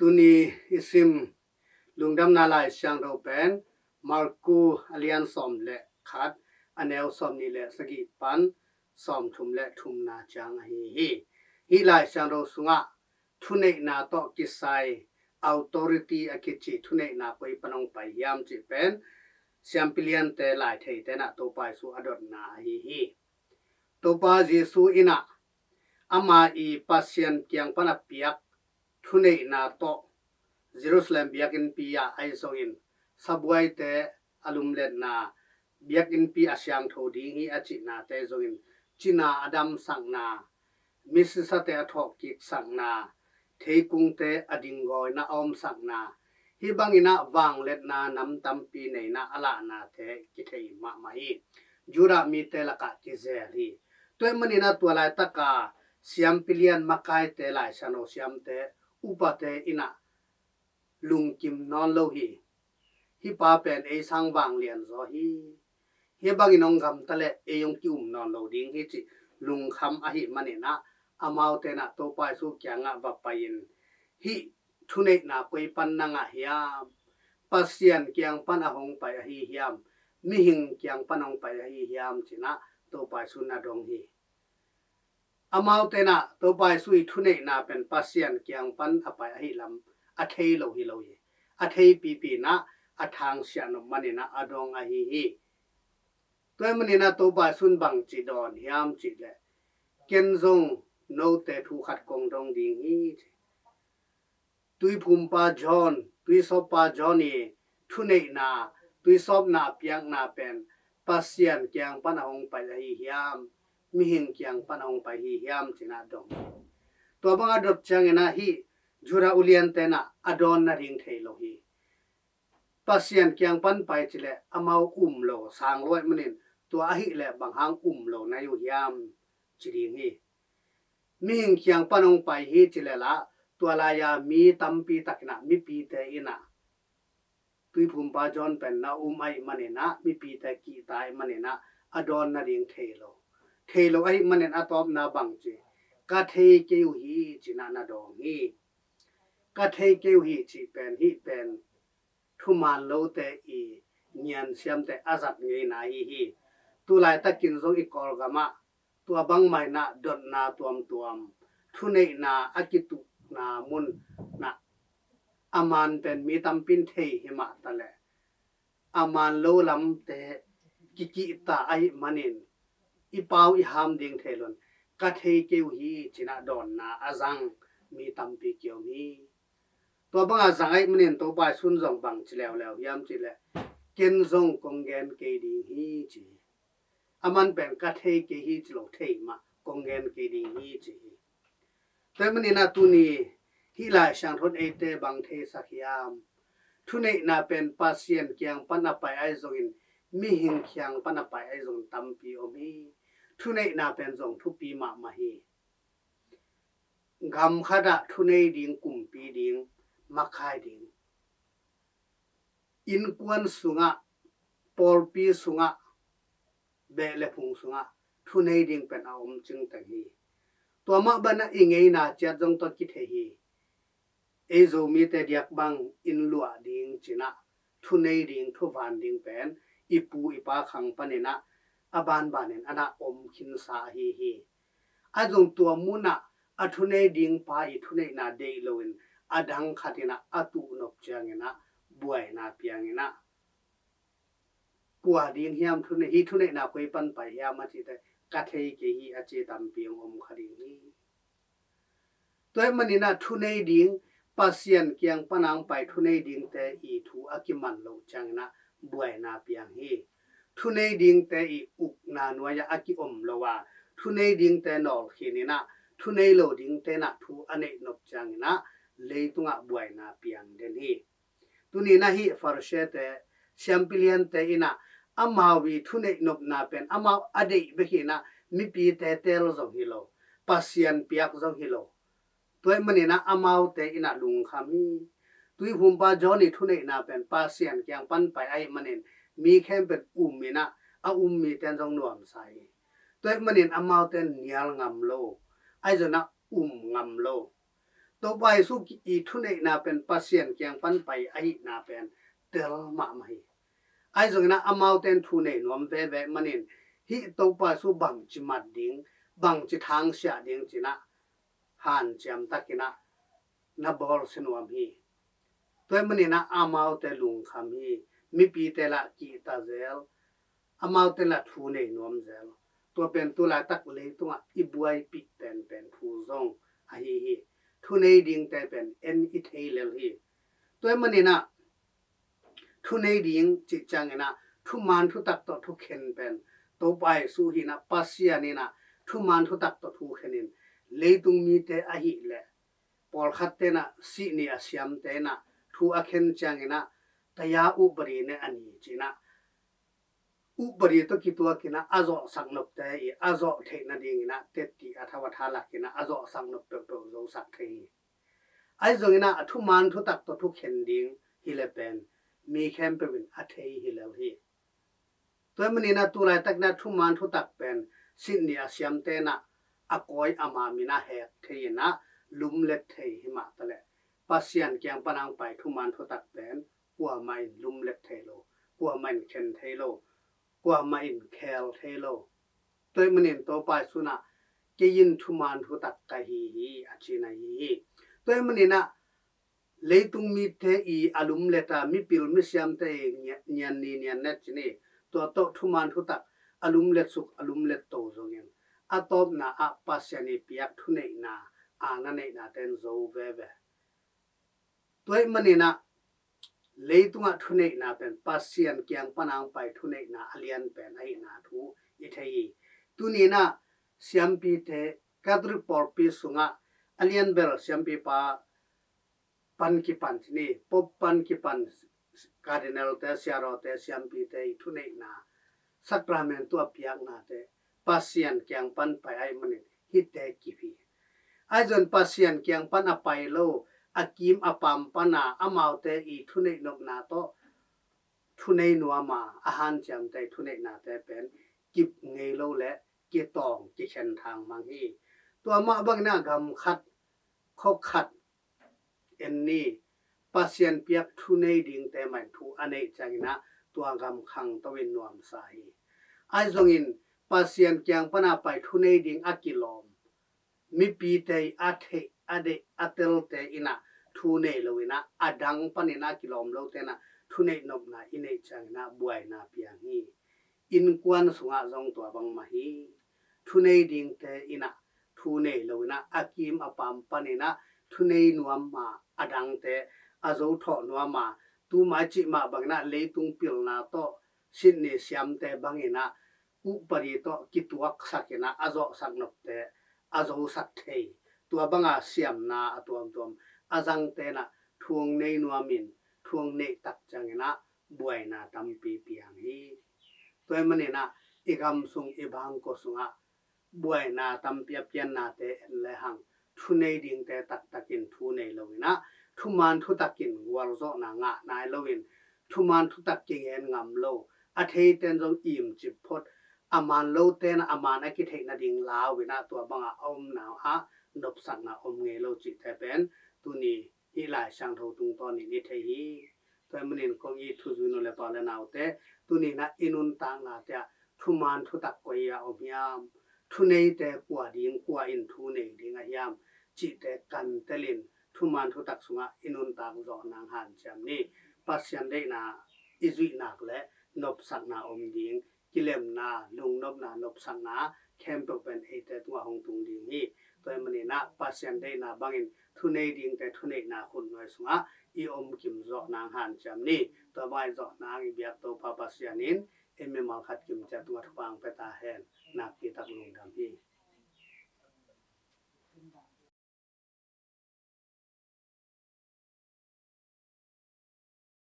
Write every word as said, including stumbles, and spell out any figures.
Tuni i sim Lungdamna Lai Siangtho pen Marku a lian sawm le khat, a neu sawm nih le sagih pan sawm thum le thumna ciang ahi hi. Hih Lai Siangtho sungah thuneihna tawh kisai authority a kici thuneihna koi pan hong pai hiam cih pen siampi liante, lai theite in ah Topa Jesu a dotna ahi hi. Topa Jesu in ah ama i Pasian kiang pan a piak thuneihna tawh Jerusalem biakinnpi ah ahi zongin sabuaite a lumletna, biakinnpi a siangtho ding hi a cihnate zongin cina a damsakna, misisate a thawhkiksakna, theikungte a dinggawina a omsakna, hih bangin ah vangliatna nam tampi nei in ah a lahnate kithei mahmah hi. Judah mite lakah kizel hi. Tua ahih manin ah tua laitaka siampi lian, makaite, Lai Siangtho siamte, upate in ah lungkim nawn lo hi. Hih pa pen ei sang vanglian zaw hi. Hih bangin hong gamta leh ei hong ki-um nawn lo ding hi cih lungkham ahih manin ah amaute in ah Topa Jesu kiangah va pai-in, hih thuneihna koi pan na ngah hiam? Pasian kiang pan a hong pai ahi hiam? Mihing kiang pan a hong pai ahi hiam? Ci-in ah Topa Jesu na dong hi. Amaute in ah Topa Jesu i thuneihna pen Pasian kiang pan a pai ahih lam a thei lo hi lo hi. A theipipi in ah a thangsiah nop manin ah a dong ahi hi. Tua ahih manin ah Topa Jesu in bangci dawn hiam cih leh, "Ken zong note thu khat kong dong ding hi," ci. Tuiphumpa John, tuisawppa John i thuneihna, tuisawpna a piakna pen Pasian kiang pan a hong pai ahi hiam, mihing kiang pan a hong pai hi hiam, ci-in ah dong. Tua bang a dot ciangin ah hih Judah uliante in ah a dawn nading thei lo hi. Pasian kiang pan pai ci leh amau um lo, sang lo ahih manin, tua ahih leh bang hang um lo na hi uh hiam, ci ding hi. Mihing kiang pan hong pai hi ci leh lah, tua lai-a mi tampi tak in ah, mipite in ah, Tuiphumpa John pen na um ahih manin ah, mipite kihta ahih manin ah, a dawn nading thei lo. Thei lo ahih manin a tawpna bangci, "Ka thei kei uh hi," ci-in ah na dong hi. "Ka thei kei uh hi," cih pen, hih pen thuman lote i ngiansiamte a zat ngeina ahi hi. Tu laitakin zong i Kawlgamah tua bangmah in ah dotna tuamtuam, thuneihna a kituhna mun ah a man pen mi tampi in thei hi mah ta leh, a man lo lamte kikihta ahih manin i pau i ham ding thei lo-in, "Ka thei kei uh hi," ci-in ah dawnna a zang mi tampi kiom hi. Tua banga zang ahih manin Topa Jesu in zong bangci leuleu hiam cih leh, "Ken zong kong gen kei ding hi," ci hi. Aman pen, "Ka thei kei hi," ci lo, "Thei mah, kong gen kei ding hi," ci hi. Tua ahih manin ah tuni hih Lai Siangtho in eite bang theisak hiam? Thuneihna pen Pasian kiang pan a pai ahi zongin, mihing kiang pan a pai ahi zongin tampi om hi. Thuneihna pen zong thupi mahmah hi. Gam khat ah thunei ding, kumpi ding, makai ding, innkuan sungah, pawlpi sungah, beh le phung sungah thunei ding pen a om cingteng hi. Tua mah banah i ngeina ciat zong tawh kithei hi. Ei Zomite diak bang inn luah ding ci-in ah thunei ding, thuvan ding pen i pu i pa khang panin ah a banbanin a na om khinsa ahi hi. Ahi zong tua munah a thunei ding pa i thuneihna deih loin a dang khat in ah a tuh nop ciangin ah buaina piang in ah, "Kua ding hiam thunei, hih thuneihna koi pan pai hiam?" a cih teh, "Ka thei kei hi," a ci tampi hong om kha ding hi. Tua ahih manin ah thunei ding, Pasian kiang pan a hong pai thunei dingte i thu a kiman loh ciangin ah buaina piang hi. Thunei dingte i ukna nuai-ah a kiom lo a, thunei dingte nawlkhin in ah, thunei lo dingte in ah thu a neih nop ciangin ah leitungah buaina piang den hi. Tuni-in ah hih Pharisee-te, siampi liante in ah amau i thuneih nopna pen amau a deih bek hi in ah, mipite teel zong hi lo, Pasian piak zong hi lo. Tua ahih manin ah amaute in ah lungkham hi. Tuiphumpa John i thuneihna pen Pasian kiang pan pai ahih manin mi khempeuh um in ah, a um mite in zong nuamsa hi. Tua ahih manin amaute in nial ngam lo, ahi zongin ah um ngam lo. Topa Jesu i thuneihna pen Pasian kiang pan pai ahihna pen tel mahmah hi. Ahi zongin ah amaute in thu nei nuam veve manin hih Topa Jesu bangci mat ding, bangci thangsiah ding ci-in ah hanciam takin ah na bawlsia nuam hi. Tua ahih manin ah amaute lungkham hi. Mipite lah kihta zel, amaute lah thu nei nuam zel. Tua pen tu laitak leitungah i buaipih penpen thu zong ahi hi. Thu nei dingte pen en i thei lel hi. Tua ahih manin ah thu nei ding cih ciangin ah thuman thutak tawh thukhen pen Topa Jesu hi-in ah, Pasian in ah thuman thutak tawh thukhen in, leitung mite ahih leh pawlkhatte in ah, sihni a siamte in ah thu a khen ciangin ah, taya upadi ne a ni ci-in ah, upadi tawh kituakin ah a zawhsak nopte i a zawh theih nadingin ah tetti a thau a tha lakin ah a zawhsak nop peuhpeuh zosak thei hi. Ahi zongin ah a thuman thutak tawh thukhen ding hi leh pen mi khempeuh in a thei hi lel hi. Tua ahih manin ah tu laitakin ah thuman thutak pen sihni a siamte in ah a kawi a mam in ah hek thei in ah lumlet thei hi mah taleh, Pasian kiang pan hong pai thuman thutak pen kuamah in lumlet thei lo, kuamah in khen thei lo, kuamah in khel thei lo. Tua ahih manin Topa Jesu in ah, "Kei in thuman thutak ka hi hi," a ci-in ahi hi. Tua ahih manin ah leitung mite i a lumlet a, mipil misiamte i nian ni nian net ci-in, tua tawh thuman thutak a lumlet suk, a lumlet to zongin, a tawpna ah Pasian i piak thuneihna, a na neihnate in zo veve. Tua ahih manin ah leitungah thuneihna pen Pasian kiang pan hong pai thuneihna a lian pen ahihna thu i thei hi. Tuni in ah siampite, Catholic pawlpi sungah a lianbel siampipa pan kipan ci-in, Pope pan kipan, Cardinal-te, siarawte, siampite i thuneihna, Sacrament-a piaknate Pasian kiang pan pai ahih manin hihte kip hi. Ahi zongin Pasian kiang pan a pai lo, a kim a pam pan a amaute i thuneih nopna tawh thunei nuam a, a hanciamte i thuneihnate pen kip ngei lo leh kitawng, kikhen thangmang hi. Tua mah bangin ah gam khat, khua khat en ni, Pasian piak thunei dingte mah in thu a neih ciangin ah tua gam khangto in nuamsa hi. Ahi zongin Pasian kiang pan a pai thunei ding a kilawm mipite i a theih, a deih, a telte in ah thu nei lo in ah, a dang panin a kilawm lote in ah thuneih nopna i neih ciangin ah buaina piang hi. Innkuan sungah zong tua bang mah hi. Thunei dingte in ah thu nei lo in ah, a kim a pam panin ah thunei nuam a, a dangte a zo thawh nuam a, tu mah i cih mah bangin ah leitung pilna tawh sihni siamte bangin ah upadi tawh kituaksak in ah a zawhsak nopte a zosak thei, tua bang a siamna a tuamtuam a zangte in ah thu hong nei nuam in, thu hong neih tak ciangin ah buaina tampi piang hi. Tua ahih manin ah i gam sung, i bangkua sungah buaina tampi a piannate en lehang, thunei dingte taktakin thu nei lo in ah, thuman thutakin gualzawhna ngah nai lo in, thuman thutak kingen ngam lo, a theite in zong imcip phot, a man lote in ah a man a kitheih nading lau in ah, tua bang a a omna ah nopsakna om ngei lo cihte pen tuni hih Lai Siangtho tungtawnin i thei hi. Tua ahih manin kong it thuzui nu le pa le naute, tuni in ah i nuntaknate ah thuman thutak koi a om hiam, thuneite kua ding, kua in thu nei ding a hiam cihte kantel in thuman thutak sungah i nuntak zawh nang hanciam ni. Pasian deihna i zuih nak leh nopsakna om ding, kilemna, lungnopna, nopsakna khempeuh pen eite tungah hong tung ding hi. Tua ahih manin ah Pasian deihna bangin thunei dingte thuneihna khutnuai sungah i om kim zawh nang hanciam ni. Tua bang a i zawh nang i biak Topa Pasian in ei mimal khat kimciat tungah thupha hong pia ta hen. Nakpi tak lungdam hi.